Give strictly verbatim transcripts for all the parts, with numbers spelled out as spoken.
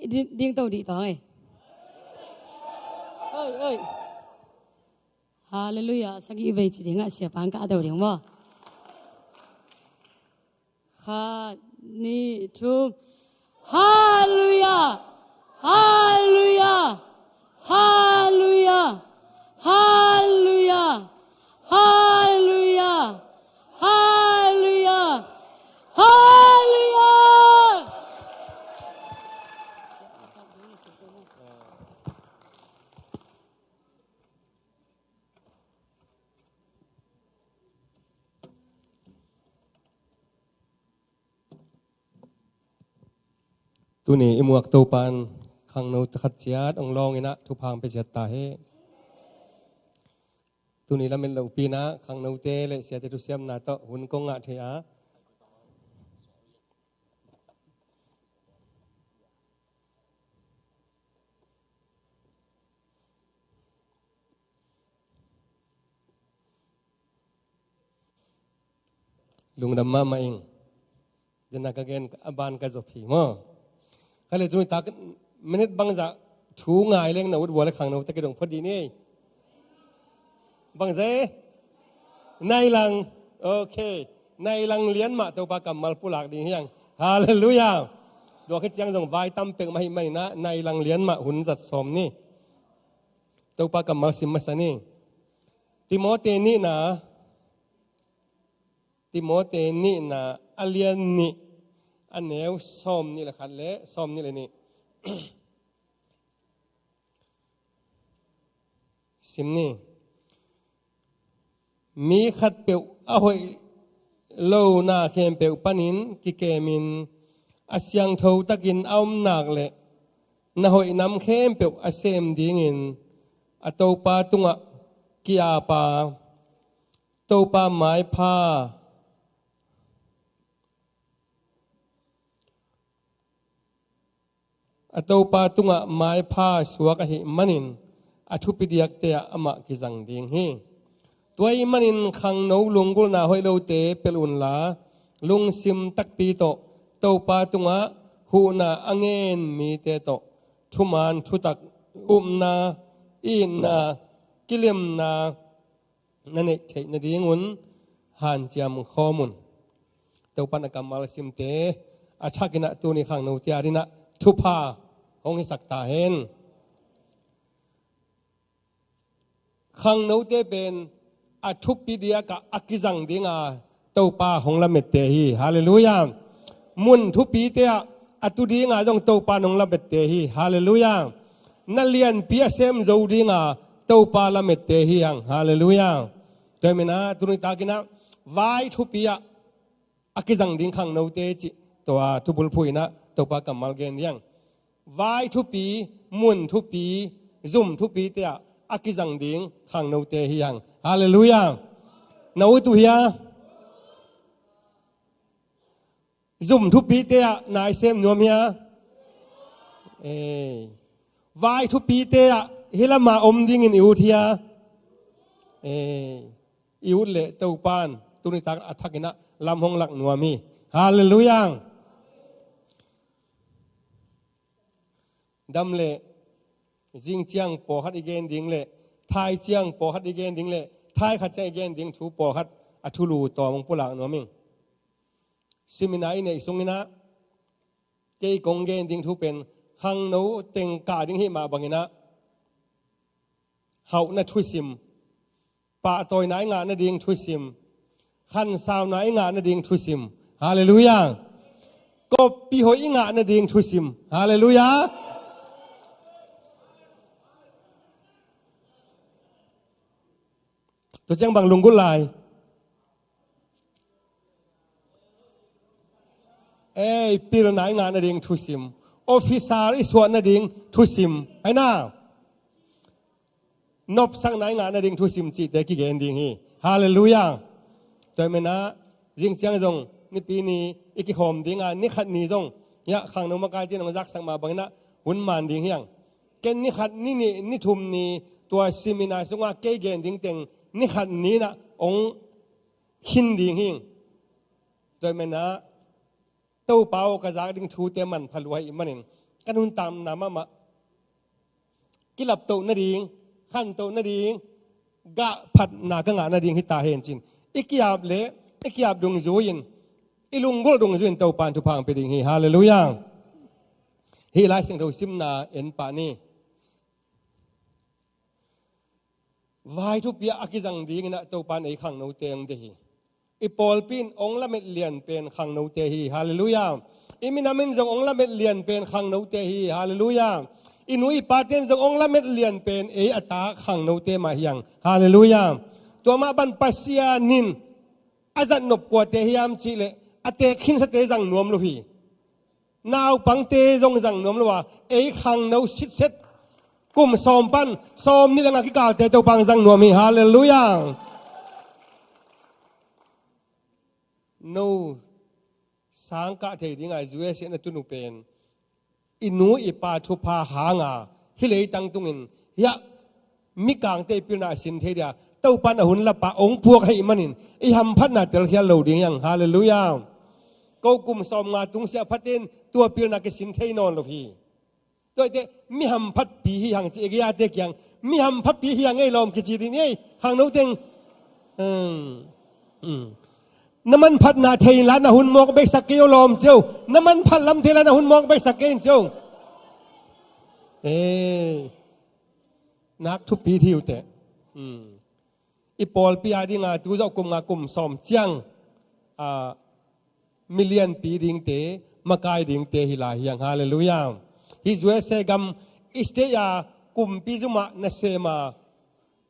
Ding, ding to dih tawng ei. Oi, oi. Halleluiah. Sagih vei ci ding ah siapa in ka do ding maw? Khat, nih, thum. Halleluiah. Halleluiah. Halleluiah. Halleluiah. Halleluiah. Halleluiah. Halleluiah. Tuni i muak Topa'n khangnote khat ciat hong lawng in ah thupha hong pia ciat ta hen. Tuni lamet lohpi in ah khangnote le siate thusiamna tawh hun kong ngah thei a, lungdam mahmah ing. Dena ka gen a ban ka zop hi maw? Ka le tuni tak minute bangzah thu ngai leng na ut vua le khangnote kidong phot dih ni. Bangzah e? Nai lang. Ok. Nai lang lian mah Topa kammal pulak ding hi hang. Halleluiah. Tua khit ciang zong vai tam pek mah hi mah in ah nai lang lian mah hun zat sawm ni. Topa kammal sim masa ni. Timote nihna, Timote nihna a lian nih, a neu sawm nih le khat le sawm nih le nih. Sim ni. Mi khatpeuh a hoih lo na khempeuh panin kikemin a siangtho takin a om nak le na hoih nam khempeuh a sem dingin a Topa tungah ki-apa, Topa maipha, a Topa tungah maipha suak ahih manin a thupi diakte ah amah kizang ding hi. Tua ahih manin khangno lunggulhna hoih lote pelh unla, lungsim takpi tawh Topa tungah huhna a ngen mite tawh thuman thutak, upna, itna, kilemna na neih theih nadingun hanciam khawm un. Topa'n a kammal simte a thakin ah tuni khangnote adingin ah thupha hong hisak ta hen. Khangnote pen a thupi diakah a kizang dinga Topa hong lamette hi. Halleluiah. Mun thupite ah a tu dinga zong Topa hong lamette hi. Halleluiah. Na lianpi a sem zo dinga Topa lamette hi hang. Halleluiah. Tua ahih manin ah tuni takin ah vai thupi ah a kizang ding khangnote cih tua thubulphuh in ah Topa kammal gen hi hang. Vai thupi, mun thupi, zum thupite ah a kizang ding khangnote hi hang. Halleluiah. Na ut uh hia? Zum thupite ah na i sem nuam hia? Ei. Vai thupite ah hih lama om dingin i ut hia? Ei. I ut leh Topa'n tuni tak a thakin ah lam hong lak nuam hi. Halleluiah. Dam leh zing ciang pawlkhat i gen ding leh thai ciang pawlkhat i gen ding leh thai khat ciang i gen ding thu pawlkhat a thulu tawm hong pulak nuam ing. Seminar i neih sungin ah kei kong gen ding thu pen khangno teng kah ding hih mah bangin ah hauhna thusim, pahtawina i ngah nading thusim, khansauna i ngah nading thusim. Halleluiah. Koppi hoih i ngah nading thusim. Halleluiah. Tua ciang bang lunggulh lai? Ei, pilna i ngah nading thusim. Officer i suah nading thusim. Ahi na? Nopsakna i ngah nading thusim cihte kigen ding hi. Halleluiah. Tua ahih manin ah zing ciang zong nipi ni i kikhawm ding a, ni khat ni zong, ya, khangno makaite in hong zaksak mah bangin ah hun man ding hi hang. Ken ni khat, ni nih, ni thum ni tua seminar sungah kei gen ding teng ni khat ni in ah hong khin ding hi. Tua ahih manin ah Topa aw, ka zak ding thute manpha lua ahih manin ka nuntakna mahmah kilaptoh nading, khantoh nading, gah phatna ka ngah nading hi ta hen cin. I ki-ap le i ki-ap dungzui-in, i lunggulh dungzui-in Topa'n thupha hong pia ding hi. Halleluiah. Hih Lai Siangtho simna en pah ni. Vai thupi a kizang dingin ah Topa'n ei khangnote hong deih hi. I pawlpi in hong lamet lian pen khangnote hi. Halleluiah. I minam in zong hong lamet lian pen khangnote hi. Halleluiah. I nu i pate in zong hong lamet lian pen ei a ta khangnote mah hi hang. Halleluiah. Tua mah bang Pasian in a zat nop kuate hiam cih leh a teek khinsate zang nuam lo hi. Naupangte zong zang nuam lo a, ei khangno sitset, kum sawm pan sawmnih le nga kikalte Topa'n zang nuam hi. Halleluiah. No sangkah thei dinga U S A na tun uh pen i nu i pa thupha hanga hih leitang tungin hiah mikangte i pilna a sin thei dia Topa'n a hun lap a hong puak ahih manin i hamphatna telkhial lo ding hi hang. Halleluiah. Ko kum sawmnga tungsiah phatin tua pilna kisin thei nawn lo hi. Tua ahih teh mi hamphatpi hi hang ci, i gei-ate kiang mi hamphatpi hi hang ei lawm kici ding ei khangno teng. Hmm. Hmm. Na manphatna thei inla na hun mawk beksak kei o lawm ci o. Na manphat lam thei inla na hun mawk beksak kei in ci o. Eh. Nak thupi hi uh teh. Hmm. I pawlpi a dinga tu zawh kum nga kum sawm ciang, ah, milianpi dingte, makai dingte hi lai hi hang. Halleluiah. Hih U S A gam i state a kumpi zumah nasem a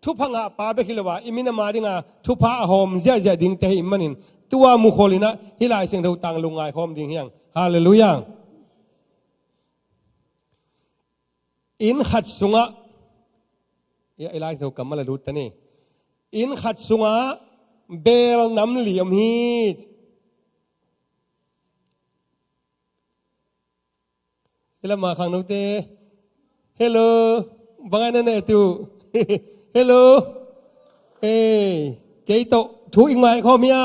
thupha ngahpa bek hi lo a, i minam a dinga thupha a hawm ziahziah dingte ahih manin tua mukhol in ah hih Lai Siangtho tang lungngai khawm ding hi hang. Halleluiah. Inn khat sungah, ia, i Lai Siangtho kammal a lut ta ni. Inn khat sungah beel nam li om hi. Hi lam a khangnote. Hello. Bang a na na et uh? Hello. Ei, kei tawh thu i ngai khawm hia?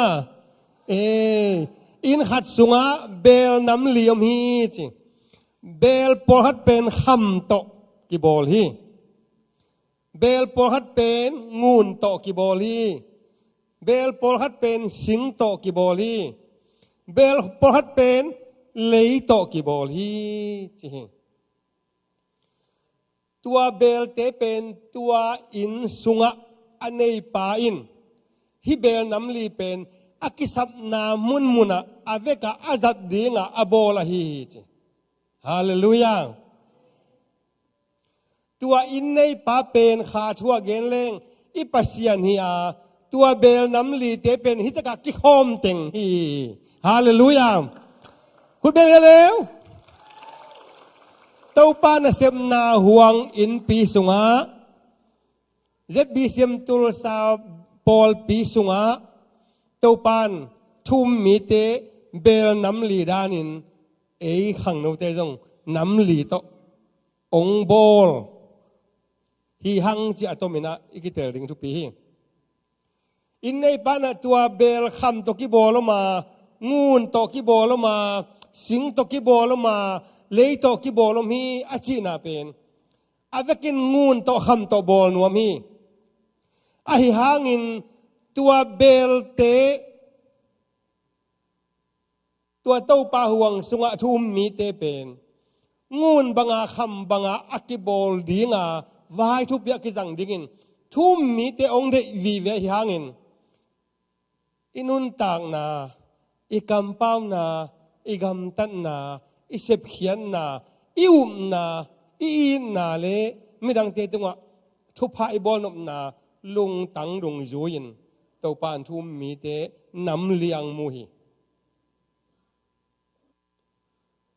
Ei, inn khat sungah beel nam li om hi ci. Beel pawlkhat pen kham tawh kibawl hi. Beel pawlkhat pen ngun tawh kibawl hi. Beel pawlkhat pen sing tawh kibawl hi. Beel pawlkhat pen lei tawh kibawl hi, ci hi. Tua beelte pen tua inn sungah a neipa in hih beel nam li pen a kisapna munmunah a vekah a zat dingah a bawl ahi hi, ci. Halleluiah. Tua inn neipa pen kha thu a gen leng i Pasian hi a, tua beel nam lite pen hih takah kikhawm teng hi. Halleluiah. Khut beng hi leu. Topa nasepna huang innpi sungah, Z B C M Tulsa pawlpi sungah Topa'n thu um mite beel nam li danin ei khangnote zong nam li tawh hong bawl hi hang ci a tomin ah i kitel ding thupi hi. Inn neipa in ah tua beel kham tawh kibawl om a, ngun tawh kibawl om a, sing tawh kibawl om a, lei tawh kibawl om hi a cihna pen a vekin ngun tawh kham tawh bawl nuam hi. Ahi hangin tua beelte, tua Topa huang sungah thu um mite pen ngun banga kham banga a kibawl dinga vai thupi a kizang dingin thu um mite hong deih vive ahi hangin i nuntakna, i kampauna, i gamtatna, i sepkhiatna, i upna, i itna le midangte tungah thupha i bawlnopna lungtang dungzui-in Topa'n thu um mite nam li-in hong mu hi.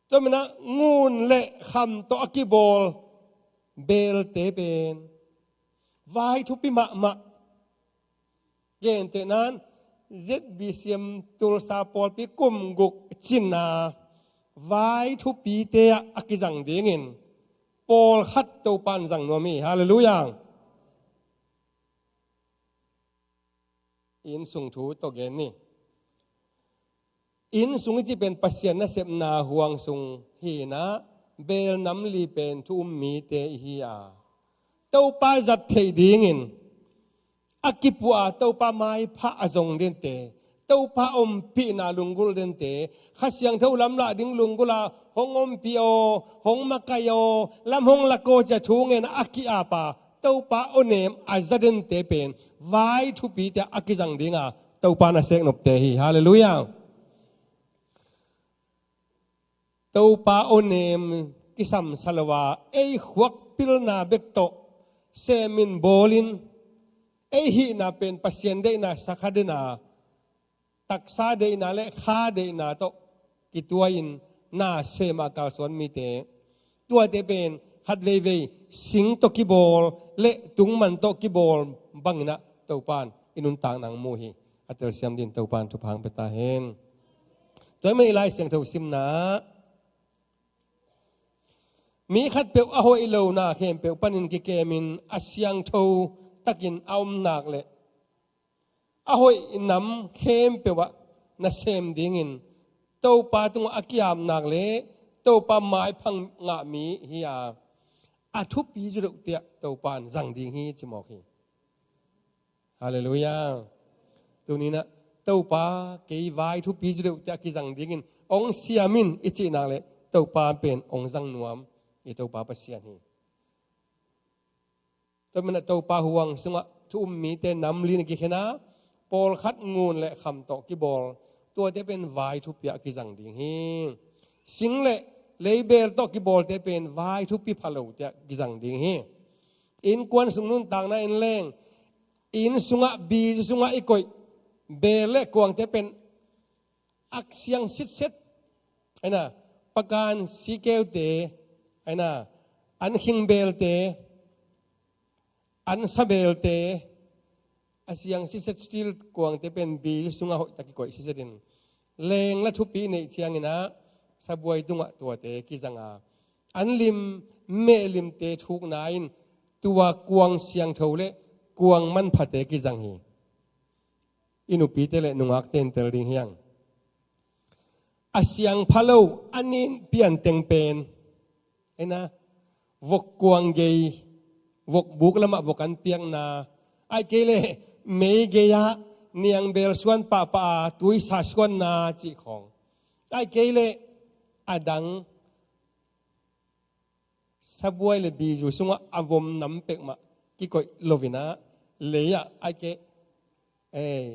Tua manin ah ngun le kham tawh a kibawl beelte pen vai thupi mahmah. Gentehna-in Z B C M Tulsa pawlpi kum guk cina vai thupite ah a kizang dingin pawlkhat Topa'n zang nuam hi. Halleluiah. Inn sung thu tawh gen ni. Inn sung i cih pen Pasian nasepna huang sung hi-in ah, Beel nam li pen thu um mite i hi a, Topa zat theih dingin a kipuah a Topa maipha a zong dente, Topa ompihna lunggulh dente, Kha Siangtho lamlah ding lunggulh a hong ompih aw, hong makaih aw, lam hong lak aw ci-a thu ngen a ki-ap a Topa awnem a za dente pen vai thupite a kizang dinga Topa na sek nopte hi. Halleluiah. Topa awnem kisam sa lo a, ei khuak pilna bek tawh semin bawlin, ei hihna pen Pasian deihna sakha dena, taksa deihna le kha deihna tawh kituahin na sem a kalsuan mite, tuate pen khat veivei sing tawh kibawl le tungman tawh kibawl bangin ah Topan i nuntakna hong mu hi. A telsiam din Topan thupha hong pia ta hen. Tua ahih manin i Lai Siangtho simna ah mi khatpeuh a hoih lona khempeuh panin kikemin a siangtho takin a om nak le a hoih nam khempeuh ah nasem dingin Topa tungah a ki-ap nak le Topa maipha ngah mi hi a, a thupi zaw deuh teh Topan zang ding hi ci mawk hi. Halleluiah. Tuni-in ah Topa kei vai thupi zaw deuh teh kizang dingin hong siam in i cih nak le Topa pen hong zang nuam i Topa Pasian hi. Tua manin ah Topa huang sungah thu um mite nam li-in kikhen a, pawlkhat ngun le kham tawh kibawl, tuate pen vai thupi ah kizang ding hi. Sing le leibeel tawh kibawlte pen vai thupi pha lo teh kizang ding hi. Innkuan sung nuntakna in leng, inn sungah, bizu sungah i koih beel le kuangte pen a siang sitset. Aina, pakan sikeute, aina, an khing beelte, an sa beelte, a siang sitset, steel kuangte pen bizu sungah hoihtak kikoih sitset in, lengla thupi neih ciangin ah sabuai tungah tuate kizang a, an lim, mehlimte thukna in tua kuang siangtho le kuang manphate kizang hi. I nupite le nungakte in tel ding hi hang. A siang pha lo, a nin pian teng pen, aina, vok kuang gei, vok buk lamah vok an piakna, ahih kei leh mei gei-ah niangbeel suan pahpah a, tuisa suanna cih khawng, ahih kei leh a dang sabuai le bizu sungah a vom nam pek mah kikoih lo-in ah, lei-ah, ahih kei leh, eh,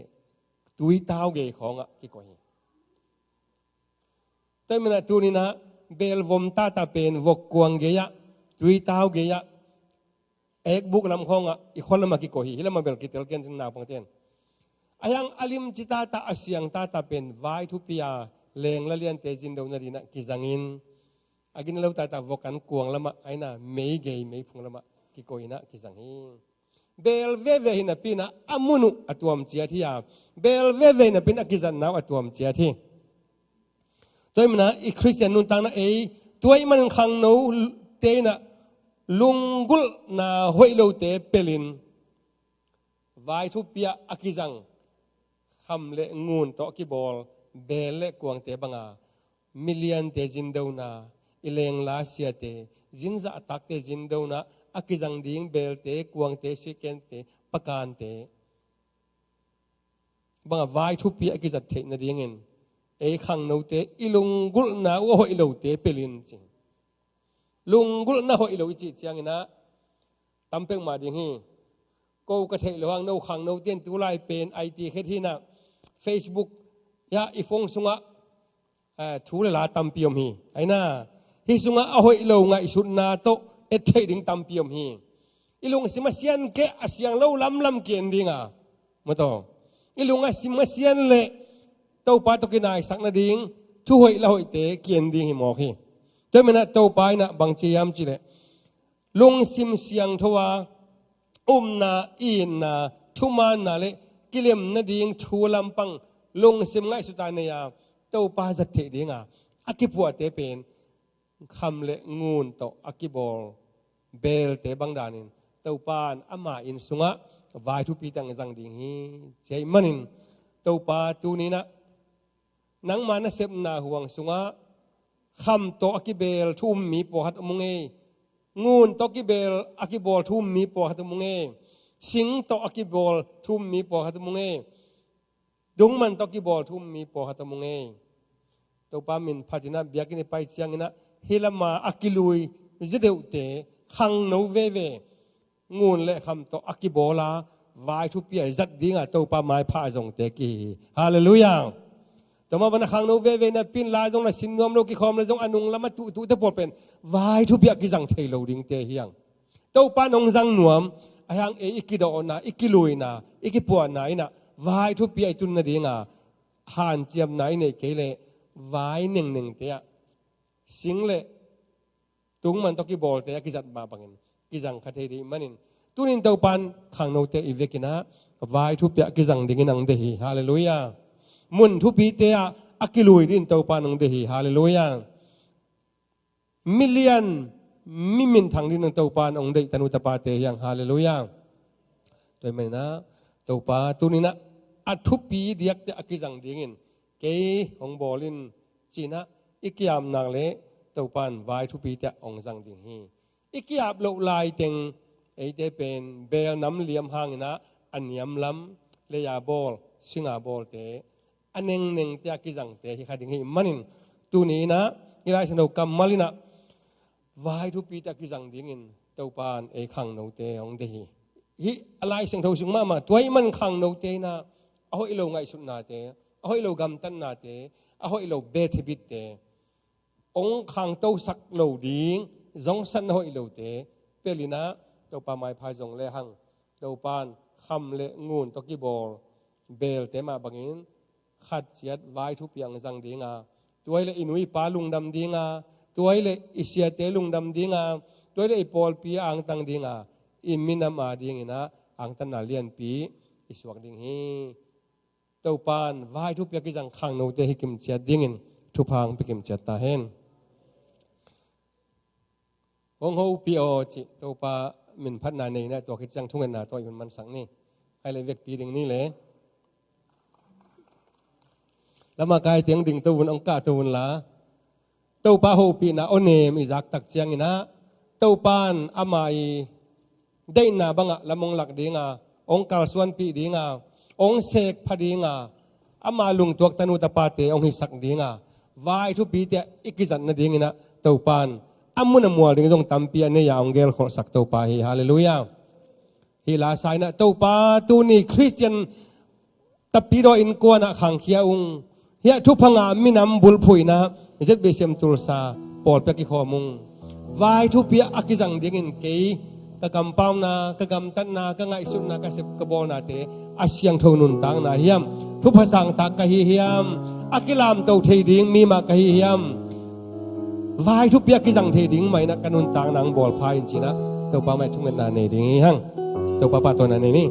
tuitau gei khawngah kikoih hi. Tua ahih manin ah tuni-in ah beel vom tata pen vok kuang gei-ah, tuitau gei-ah, ekbuk lam khawngah, i khua lamah kikoih hi. Hih lamah bel kitel ken cin naupangte in. Ahi hang a lim ci tata, a siang tata pen vai thupi a, lengla liante zin lo nadingin ah kizangin, a gina lo tata vok an kuang lamah, aina, mei gei, meiphung lamah kikoih in ah kizang hi. Beel veve hi napi-in ah a mun uh a tuam ciat hi a, beel veve hi napi-in a kizatna uh a tuam ciat hi. Tua ahih manin ah i Khristian nuntakna ei, tua ahih manin khangnote in ah lunggulhna hoih lote pelin, vai thupi ah a kizang, kham le ngun tawh a kibawl beel le kuangte banga, miliante zin dona, i lengla siate, zin zahtakte zin dona a kizang ding beelte, kuangte, sikente, pakante banga vai thupi a kizat theih nadingin, ei khangnote i lunggulhna uh a hoih lote pelin ci. Lunggulhna hoih lo i cih ciangin ah tam pek mah ding hi. Ko ka theih loh hang, no khangnote in tulai pen I T khet hi-in ah, Facebook, ya, i phone sungah, eh, thu le la tampi om hi. Aina, hih sungah a hoih lo ngaihsutna tawh et theih ding tampi om hi. I lungsim a sian kei a, siang lo lamlam ki-en ding a, maw taw. I lungsim a sian leh Topa tawh kinaisak nading thu hoih la hoihte ki-en ding hi mawk hi. Tua ahih manin ah Topa in ah bang ci hiam cih leh, lungsim siangtho a, upna, itna, thumaanna le kilem nading thu lampang lungsim ngaihsut a nei a, Topa zat theih dinga a kipuahte pen kham le ngun tawh a kibawl beelte bang danin Topa in ama inn sungah vai thupi teng zang ding hi. Tua ahih manin Topa tuni-in ah nangma nasepna huang sungah Kham tawh a kibeel thu um mi pawlkhat om ung ei. Ngun tawh kibeel a kibawl thu um mi pawlkhat om ung ei. Sing tawh a kibawl thu um mi pawlkhat om ung ei. Dungman tawh kibawl thu um mi pawlkhat om ung ei. Topa min phatin ah biakinn i pai ciangin ah hih lama a kilui zaw deuhte, khangno veve, ngun le kham tawh a kibawl a vai thupi a zat dinga Topa maipha a zongte kihi hi. Halleluiah. Tua mah bangin khangno veve napi in la zong na sin nuam lo, kikhawm le zong a nung lam a tuhtuhte pawl pen vai thupi a kizang thei lo dingte hi hang. Topa in hong zang nuam, ahi hang ei i kidawhna, i kiluina, i kipuahna in ah vai thupi a i tun nadinga hanciamna i neih kei leh vai nengnengte ah, sing le dungman tawh kibawlte a kizat mah bangin kizang kha thei ding ahih manin, tuni in Topa in khangnote i vekin ah vai thupi a kizang dingin hong deih hi. Halleluiah. Mun thupite ah a kilui dingin Topa in hong deih hi. Halleluiah. Milian mi minthang dingin Topa in hong deih tanu tapate hi hang. Halleluiah. Tua ahih manin ah Topa tuni in ah a thupi diakte a kizang dingin kei hong bawl in, ci-in ah i ki-ap nak leh Topa in vai thupite ah hong zang ding hi. I ki-ap loh laiteng eite pen beel nam liam hangin ah a niam lam, lei-a bawl, sing-a bawlte, a nengnengte a kizangte hi kha ding ahih manin, tuni in ah i Lai Siangtho kammal in ah vai thupite a kizang dingin Topa in ei khangnote hong deih hi. Hih a Lai Siangtho sung mahmah. Tua ahih manin khangnote in ah a hoih lo ngaihsutnate, a hoih lo gamtatnate, a hoih lo bad habit-te, hong khangtosak lo ding, zongsatna hoih lote pelh in ah Topa maipha zong le hang. Topa in kham le ngun tawh kibawl beelte mah bangin khat ciat vai thupi a hong zang dinga, tua ahih leh i nu i pa lungdam dinga, tua ahih leh i siate lungdam dinga, tua ahih leh i pawlpi a angtang dinga, i minam a dingin ah angtanna lianpi i suak ding hi. Topa in vai thupi a kizang khangnote hi kimciat dingin thupha hong pia kimciat ta hen. Hong hopih aw cih Topa min phatna nei in ah tua khit ciang thungetna tawh i hun mansak ni. Hai le vekpi ding ni le. Lamah kai teng ding to un, hong kah to un la. Topa hopihna aw nem i zak tak ciangin ah Topa in ama i deihna bangah lam hong lak dinga, hong kalsuanpih dinga, hong sekpha dinga, ama lungtuak tanu tapate hong hisak dinga, vai thupite i kizat nadingin ah Topa in a mun a mual ding zong tampi a nei a hong gelkholhsak Topa hi. Halleluiah. Hih la sa in ah Topa tuni Khristian Tapidaw innkuan ah khangkhia ung. Hiah thupha ngah minam bulphuh in ah Z B C M Tulsa pawlpi ah kikhawm ung. Vai thupi a kizang dingin kei ka kampauna, ka gamtatna, ka ngaihsutna, ka sep ka bawlnate a siangtho nuntakna hiam, thupha sangtak ka hi hiam, a kilamto thei ding mi mah ka hi hiam, vai thupi a kizang thei ding mah in ah ka nuntakna hong bawlpha in ci-in ah Topa mai thungetna nei ding hi hang. Topa pahtawina nei ni.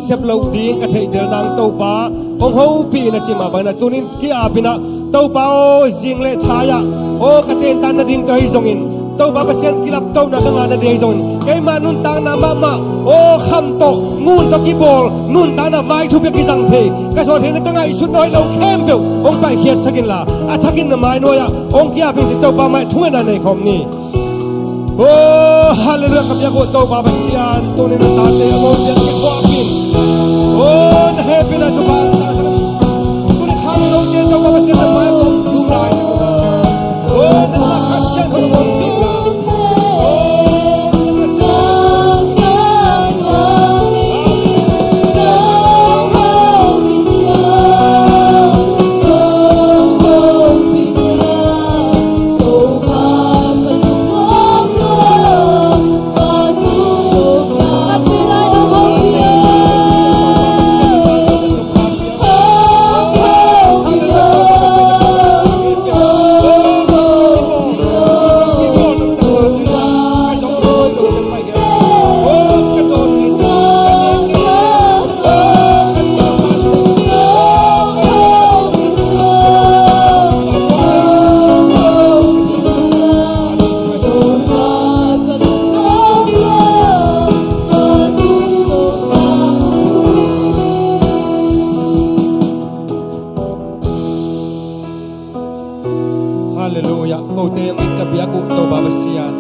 sep loh ding ka theihtel nang Topa hong hopih in a ci mah bangin ah tunin ki-ap in ah, Topa aw, zing le thai-ah aw ka tentan nading ka hi zongin, Topa Pasian kilaptohna ka ngah nading ahi zongin, keima nuntakna mahmah aw kham tawh ngun tawh kibawl nuntakna vai thupi a kizang thei ka suah theihna ka ngaihsutna hoih lo khempeuh hong paikhiatsak inla, a thakin na mai nuai-ah hong ki-ap in ci Topa mai thungetna nei khawm ni. Oh, halleluiah, ka biak uh Topa Pasian, tunin na tate a ngawng biak kithuah pin. Oh, na hehpihna thupha ang sa sa. Tunin khangnote Topa Pasian na mai a kong tung lai na kona. Oh, nangmah Kha Siangtho na kong tung lai. Oh, nangmah Halleluiah. Kote hong it ka biak uh Topa Pasian,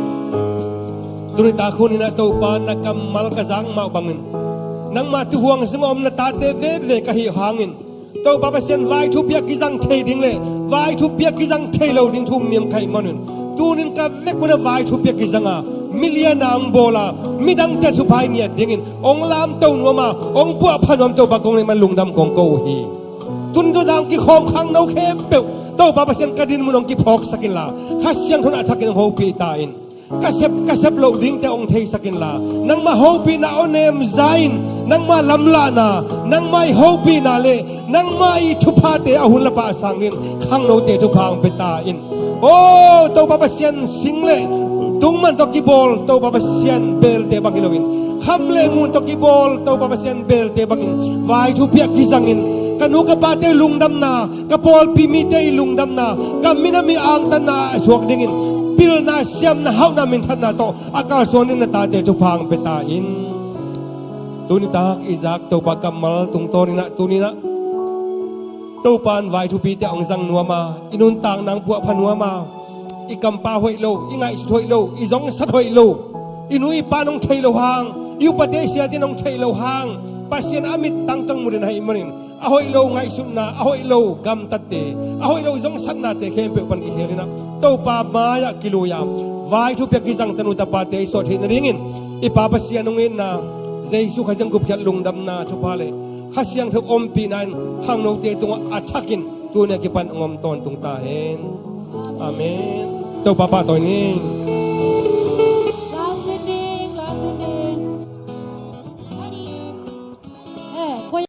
tuni tak hun in ah Topa na kammal ka zak mah uh bangin, nangmah tuihuang sungah om na tate veve ka hih hangin, Topa Pasian vai thupi a kizang thei ding le vai thupi a kizang thei lo ding thu miam ka hih manin, tunin ka vek un ah vai thupi a kizang a, milian a hong bawl a, midangte thupha i ngiat dingin hong lamto nuam a, hong puahpha nuam Topa kong nei man lungdam kong ko uh hi. Tun tu dang kikhawm khangno khempeuh Topa Pasian ka dinmun hong kiphawksak inla, Kha Siangtho in a thakin hong hopih ta in. Ka sep ka sep loh dingte hong theisak inla, nangmah hopihna aw nem za in, nangmah lamlahna, nangmah i hopihna le nangmah i thuphate a hun le pah a sang dingin khangnote thupha hong pia ta in. Oh, Topa Pasian, sing le tungman tawh kibawl Topa Pasian belte bang hi loin, kham le ngun tawh kibawl Topa Pasian belte bangin vai thupi a kizangin, ka nu ka pate lungdamna, ka pawlpi mite i lungdamna, ka minam i angtanna a suak dingin, pilna, siamna, hauhna, minthanna tawh a kalsuan in na tate thupha hong pia ta in. Tuni tak i zak Topa kammal tungtawn in ah, tuni in ah Topa in vai thupite hong zang nuam a, i nuntakna hong puahpha nuam a, i kampau hoih lo, i ngaihsut hoih lo, i zongsat hoih lo, i nu i pa in hong thei lo hang, i upate siate in hong thei lo hang, Pasian a mittang tawh mu den ahih manin, a hoih lo ngaihsutna, a hoih lo gamtatte, a hoih lo zongsatnate khempeuh pan kikhel in ah Topa mai-ah kilui a, vai thupi a kizang tanu tapate i suah theih nadingin i Pa Pasian hong itna, Jesu Khazih hong gupkhiat lungdamna thupha le Kha Siangtho ompihna in khangnote tungah a thakin tuni a kipan hong om tawntung ta hen. Amen. Topa pahtawi ni.